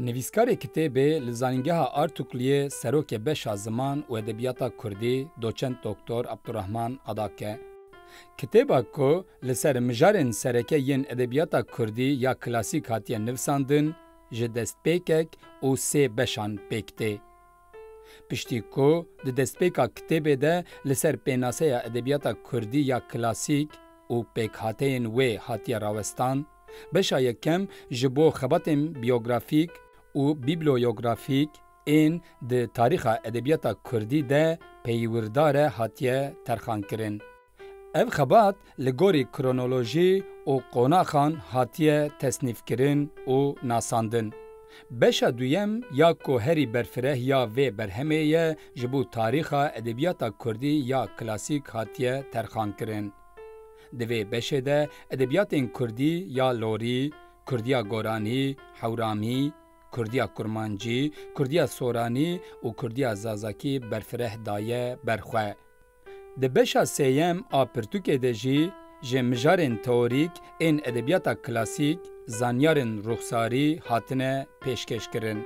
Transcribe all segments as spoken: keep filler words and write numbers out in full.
Nivîskarê kitêbê li Zanîngeha Artukliyê serokê beşa ziman û edebiyata kurdî, doçent doktor Abdurrahman Adake. Kitêba ku li ser mijarên sereke yên edebiyata kurdî ya klasîk hatiye nivisandin, ji destpêkek û sê beşan pêk tê. Piştî ku di destpêka kitêbê de li ser pênaseya edebiyata kurdî ya klasîk û pêkhateyên wê hatiye rawestan, beşa yekem ji bo xebatên biyografîk û bîbliyografîk ên di tarîxa edebiyata kurdî de peywîrdar e hatiye terxankirin. Ev xebat li gorî kronolojî û qonaxan hatiye tesnîfkirin û nasandin. Beşa duyem ya ku herî berfireh ya vê berhemê ye, ji bo tarîxa edebiyata kurdî ya klasîk hatiye terxankirin. Di vê beşê de edebiyatên kurdî ya lorî, kurdiya goranî, hewramî, kurdiya kurmancî, kurdiya soranî û kurdiya zazakî berfireh daye ber xwe. Di beşa sêyem a pirtûkê de jî ji mijarên teorîk ên edebiyata klasîk zanyarên ruxsarî hatine pêşkêşkirin.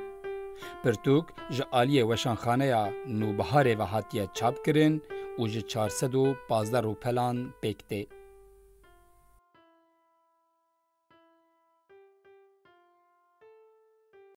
Pirtûk ji aliyê Weşanxaneya Nûbiharê ve hatiye çapkirin û ji çar sed û pazdeh rûpelan pêk tê.